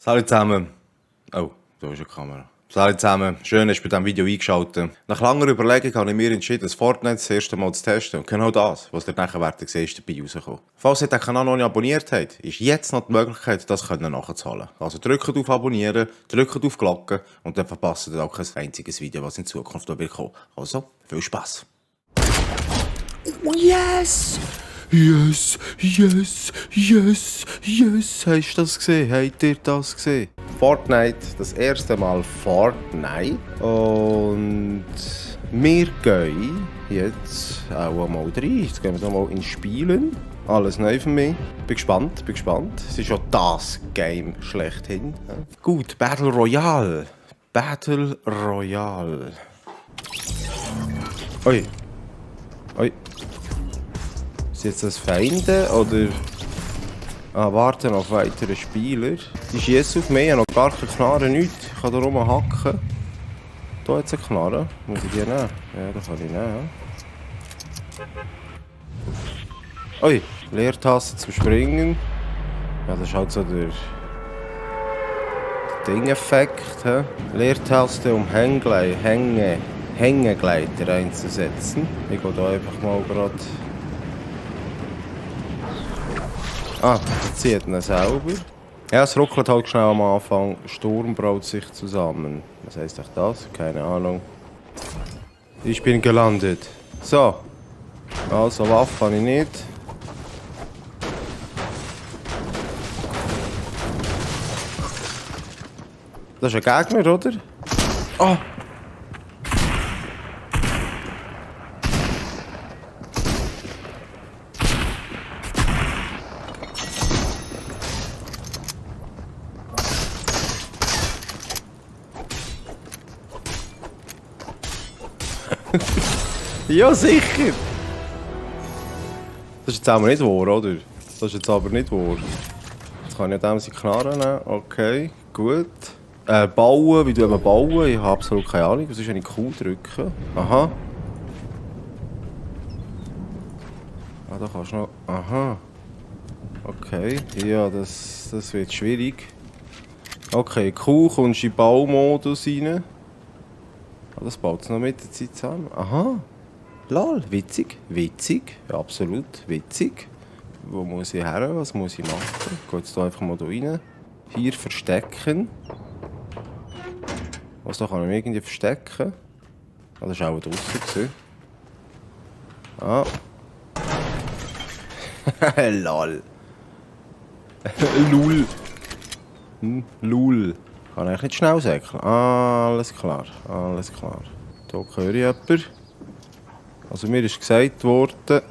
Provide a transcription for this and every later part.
Salut zusammen. Oh, da ist eine Kamera. Salut zusammen. Schön, dass du bei diesem Video eingeschaltet. Nach langer Überlegung habe ich mir entschieden, das Fortnite das erste Mal zu testen. Und genau das, was ihr nachher werdet sehen, ist dabei rausgekommen. Falls ihr den Kanal noch nicht abonniert habt, ist jetzt noch die Möglichkeit, das nachzuholen. Also drückt auf Abonnieren, drückt auf Glocke und dann verpasst ihr auch kein einziges Video, was in Zukunft noch wird kommen. Also, viel Spaß. Oh yes! Yes, yes, yes, yes. Hast du das gesehen? Habt ihr das gesehen? Fortnite, das erste Mal Fortnite. Und wir gehen jetzt auch mal rein. Jetzt gehen wir mal ins Spielen. Alles neu für mich. Bin gespannt, bin gespannt. Es ist ja das Game schlechthin. Gut, Battle Royale. Battle Royale. Oi. Oi. Sind jetzt das Feinde oder warten auf weitere Spieler? Die schießen auf mich, ich habe noch gar keine Knarre, nichts. Ich kann da rum hacken. Da hat es eine Knarre. Muss ich die nehmen? Ja, da kann ich nehmen. Ui, Leertaste zum Springen. Ja, das ist halt so der Ding-Effekt. Leertaste um Hängegleiter einzusetzen. Ich gehe da einfach mal gerade. Ah, jetzt zieht ihn selber. Ja, es ruckelt halt schnell am Anfang. Sturm braut sich zusammen. Was heisst echt das? Keine Ahnung. Ich bin gelandet. So. Also, Waffe habe ich nicht. Das ist ein Gegner, oder? Oh! Ja, sicher! Das ist jetzt aber nicht wahr, oder? Das ist jetzt aber nicht wahr. Jetzt kann ich dem seine Knarre nehmen. Okay, gut. Bauen, wie tun wir bauen? Ich habe absolut keine Ahnung. Was ist, wenn ich Q drücke? Aha. Ah, da kannst du noch... Aha. Okay. Ja, das wird schwierig. Okay, Q kommst in den Baumodus rein. Ah, das baut es noch mit der Zeit zusammen. Aha. Lol, witzig, witzig, ja, absolut witzig. Wo muss ich her? Was muss ich machen? Ich gehe jetzt hier einfach mal rein. Hier verstecken. Was, da kann ich mich irgendwie verstecken? Ah, das war auch draussen. Ah. Lol. Lul. Lul. Kann ich nicht schnell säckeln? Alles klar, alles klar. Da höre ich jemanden. Also mir ist gesagt worden,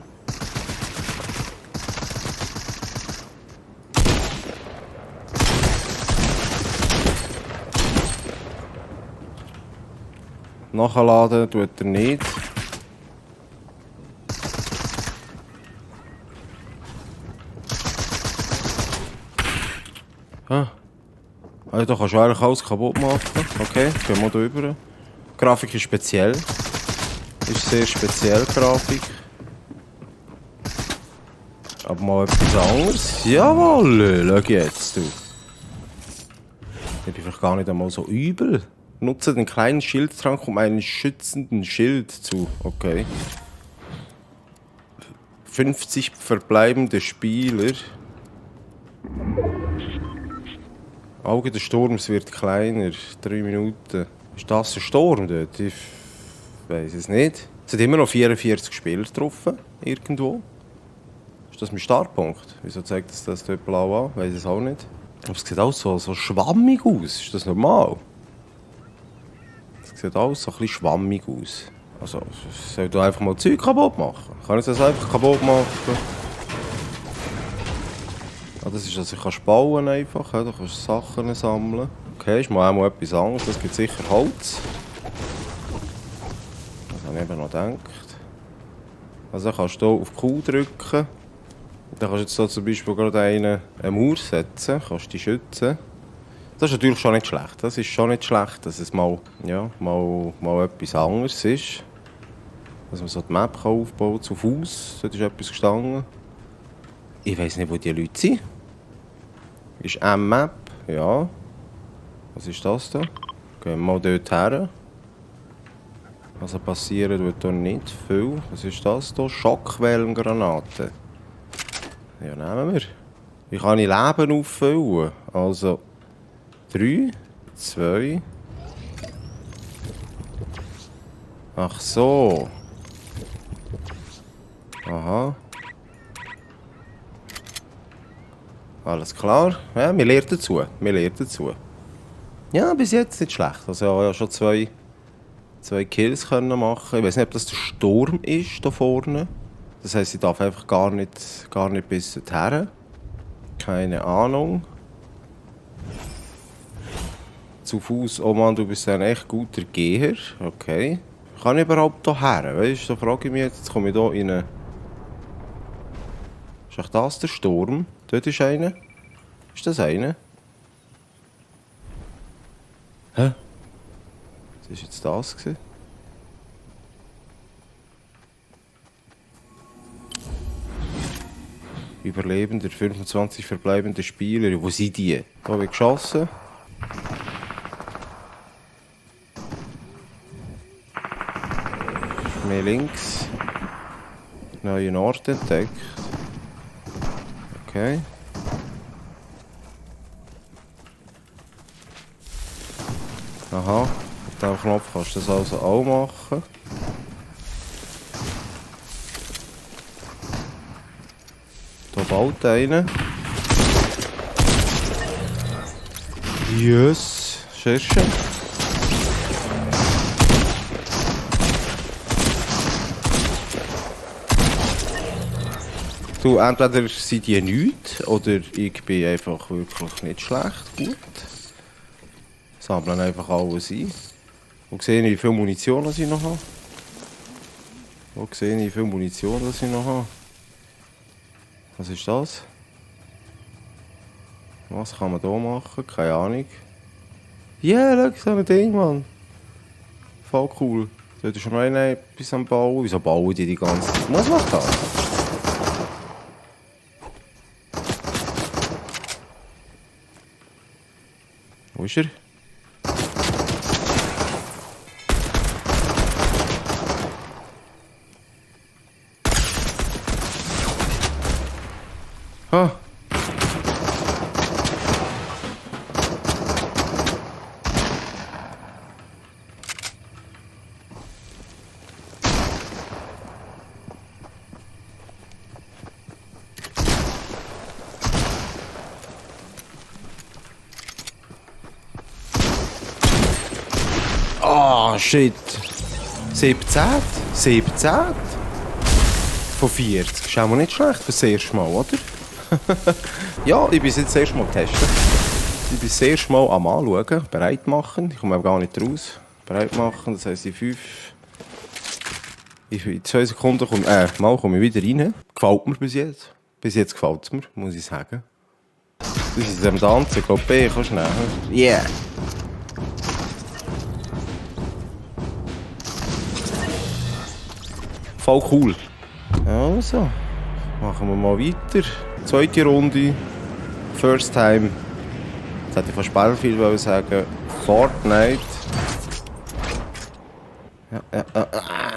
nachladen tut er nicht. Ah. Also da kannst du eigentlich alles kaputt machen. Okay, gehen wir da rüber. Die Grafik ist speziell. Ist sehr speziell, die Grafik. Aber mal etwas anderes. Jawohl, schau jetzt, du. Ich bin vielleicht gar nicht einmal so übel. Nutze den kleinen Schildtrank, um einen schützenden Schild zu... Okay. 50 verbleibende Spieler. Auge des Sturms wird kleiner. 3 Minuten. Ist das ein Sturm dort? Ich weiß es nicht. Es sind immer noch 44 Spieler getroffen. Irgendwo. Ist das mein Startpunkt? Wieso zeigt das dort blau an? Weiß es auch nicht. Aber es sieht auch so schwammig aus. Ist das normal? Es sieht alles so ein bisschen schwammig aus. Also, soll ich einfach mal Zeug kaputt machen? Kann ich das einfach kaputt machen? Ah, das ist, dass ich bauen einfach. Da kannst du Sachen sammeln. Okay, ist mal auch mal etwas anderes. Das gibt sicher Holz. Das habe ich eben noch gedacht. Also kannst du hier auf Q drücken. Dann kannst du jetzt hier zum Beispiel gerade eine Mauer setzen. Kannst dich schützen. Das ist natürlich schon nicht schlecht. Das ist schon nicht schlecht, dass es mal etwas anderes ist. Dass man so die Map aufbauen kann, zu Fuß. Dort ist etwas gestanden. Ich weiss nicht, wo die Leute sind. Ist eine Map? Ja. Was ist das da? Gehen wir mal dort her. Also passieren wird hier nicht viel. Was ist das hier? Schockwellengranate. Ja, nehmen wir. Wie kann ich Leben auffüllen? Also 3, 2. Ach so. Aha. Alles klar. Ja, wir lernen dazu. Wir lernen dazu. Ja, bis jetzt nicht schlecht. Also ich habe ja schon zwei Kills können machen. Ich weiß nicht, ob das der Sturm ist da vorne. Das heisst, ich darf einfach gar nicht bis dorthin. Keine Ahnung. Zu Fuß. Oh Mann, du bist ein echt guter Geher. Okay. Kann ich überhaupt hierher? Weißt du, da frage ich mich jetzt. Jetzt komme ich hier in eine... Ist echt das der Sturm? Dort ist einer. Ist das einer? Hä? Was war jetzt das gewesen? Überlebender, 25 verbleibende Spieler. Wo sind die? Da habe ich geschossen. Mehr links. Neuen Ort entdeckt. Okay. Aha. Mit diesem Knopf kannst du das also auch machen. Da baut einer. Yes. Sehr schön. Du, entweder sind die nichts oder ich bin einfach wirklich nicht schlecht gut. Sammeln einfach alles ein. Und sehe ich, wie viel Munition ich noch habe. Wo sehe ich, wie viel Munition ich noch habe. Was ist das? Was kann man hier machen? Keine Ahnung. Ja, yeah, schau, so ein Ding, Mann. Voll cool. Dort ist schon noch einer etwas am Bauen. Wieso bauen die ganze Zeit? Was macht das? Wo ist er? Ah. Ah, shit. 17? 17? Von 40. Ist auch mal nicht schlecht für das erste Mal, oder? Ja, ich bin jetzt das erste Mal testen. Ich bin das erste Mal am Anschauen, bereit machen. Ich komme auch gar nicht raus. Bereit machen, das heisst in 2 Sekunden komme ich wieder rein. Gefällt mir bis jetzt. Bis jetzt gefällt es mir, muss ich sagen. Das ist am Tanzen, ich glaube, B kannst du nehmen. Yeah! Voll cool. Also, machen wir mal weiter. Zweite Runde. First time. Jetzt hätte ich fast Battlefield sagen. Fortnite. Ja,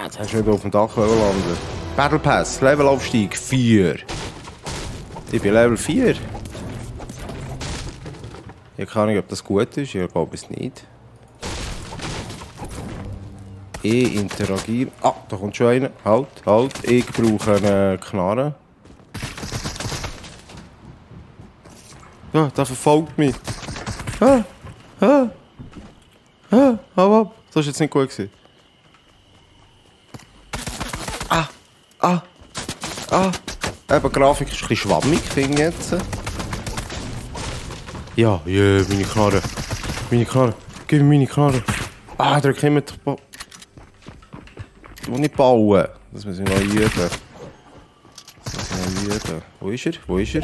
jetzt hast du wieder auf dem Dach landen. Battle Pass, Levelaufstieg 4. Ich bin Level 4. Ich kann nicht, ob das gut ist. Ich glaube es nicht. Interagieren. Ah, da kommt schon einer. Halt. Ich brauche eine Knarre. Ja, der verfolgt mich. Hau ab. Das war jetzt nicht gut gewesen. Eben, die Grafik ist ein bisschen schwammig, finde ich jetzt. Ja, meine Knarre. Gib mir meine Knarre. Drück immer die nicht bauen. Das muss ich noch üben. Wo ist er?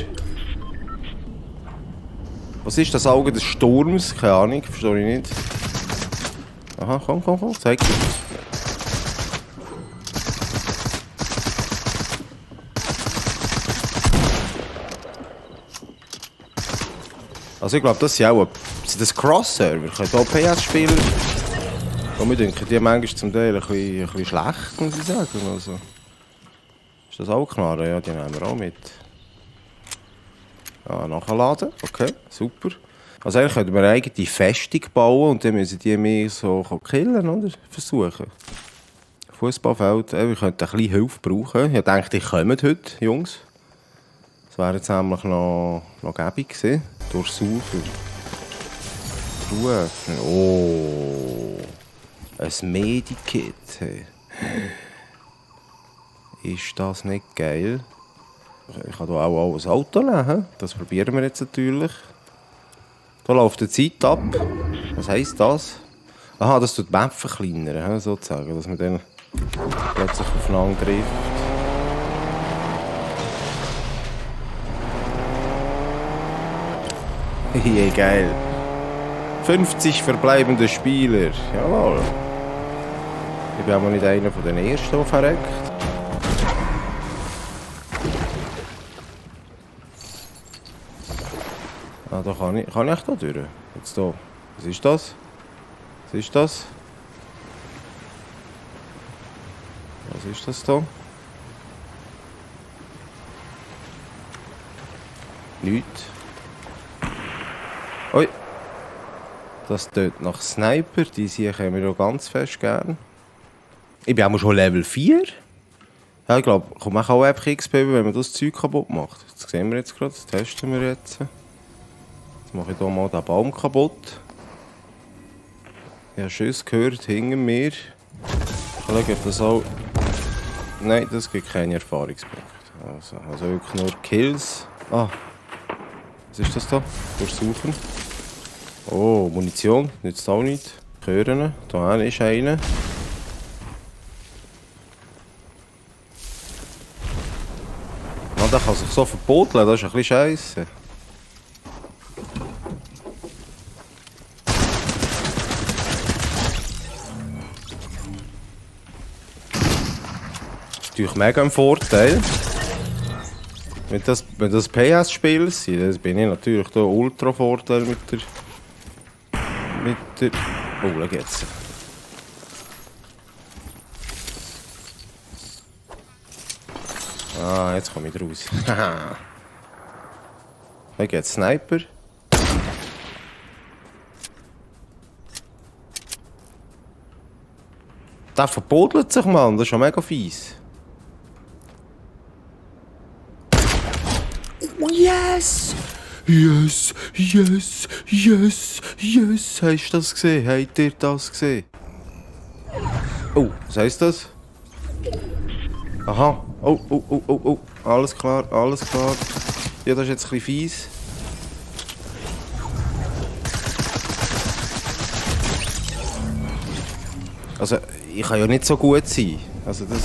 Was ist das Auge des Sturms? Keine Ahnung, verstehe ich nicht. Aha, komm, zeig dir. Also ich glaube, das sind auch Sind das Cross-Server? Können auch PS-Spieler? Und mir denken, die manchmal zum Teil ein bisschen schlecht, muss ich sagen. Also, ist das auch klar? Ja, die nehmen wir auch mit. Ja, nachladen. Okay, super. Also eigentlich könnten wir eine eigene Festung bauen und dann müssen die mehr so killen, oder? Versuchen. Fußballfeld, wir könnten ein bisschen Hilfe brauchen. Ich dachte, die kommen heute, Jungs. Das wäre jetzt nämlich noch gäbig gewesen. Durchsuchen. Rufen. Oh. Ein Medikit. Hey. Ist das nicht geil? Ich kann hier auch ein Auto nehmen. Das probieren wir jetzt natürlich. Da läuft die Zeit ab. Was heisst das? Aha, das tut die Map verkleinern, sozusagen. Dass man dann plötzlich aufeinander trifft. Hey, geil. 50 verbleibende Spieler. Jawohl. Ich bin aber nicht einer von den ersten, der verreckt. Ah, da kann ich echt da durch. Jetzt hier. Was ist das? Was ist das? Was ist das da? Nichts. Ui. Das tötet nach Sniper. Die hier haben wir auch ganz fest gern. Ich bin auch schon Level 4. Ja, ich glaube, man kann auch einfach XP, wenn man das Zeug kaputt macht. Das sehen wir jetzt gerade, das testen wir jetzt. Jetzt mache ich hier mal den Baum kaputt. Ich habe Schüsse gehört hinter mir. Ich schaue, ob das auch... Nein, das gibt keine Erfahrungspunkte. Also wirklich nur Kills. Ah, was ist das da? Durchsuchen. Oh, Munition, nützt auch nicht. Hören, da ist einer. Man, der kann sich so verboteln, das ist ein bisschen scheisse. Das ist natürlich mega ein Vorteil. Wenn das PS-Spieler sind, dann bin ich natürlich da ultra Vorteil mit der... Oh, schau jetzt. Ah, jetzt komme ich raus. Haha. Hier geht Sniper. Der verbodelt sich, Mann. Das ist schon mega fies. Oh, yes! Yes, yes, yes, yes. Hast du das gesehen? Habt ihr das gesehen? Oh, was heisst das? Aha. Oh, oh, oh, oh, oh. Alles klar, alles klar. Ja, das ist jetzt ein bisschen fies. Also, ich kann ja nicht so gut sein. Also, das...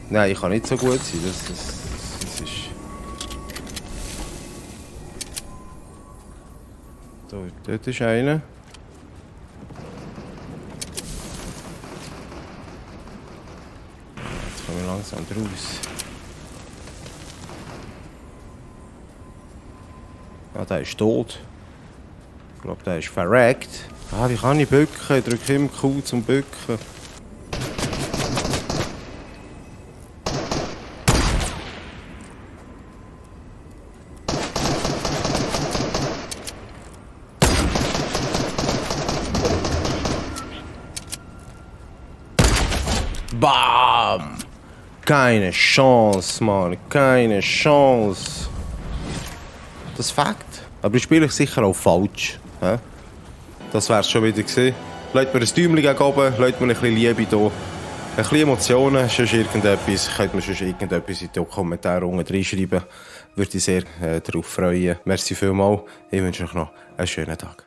Nein, ich kann nicht so gut sein. Das ist... Da, dort ist einer. Jetzt kommen wir langsam raus. Ah, der ist tot. Ich glaube, der ist verreckt. Ah, wie kann ich bücken? Ich drücke immer Q zum Bücken. Bam! Keine Chance, Mann. Keine Chance. Das ist Fakt. Aber ich spiele sicher auch falsch. He? Das wär's schon wieder gewesen. Lasst mir ein Däumchen gegen oben, lasst mir ein bisschen Liebe hier. Ein bisschen Emotionen, sonst irgendetwas. Könnt mir sonst irgendetwas in die Kommentare unten reinschreiben. Würde ich sehr darauf freuen. Merci vielmals. Ich wünsche euch noch einen schönen Tag.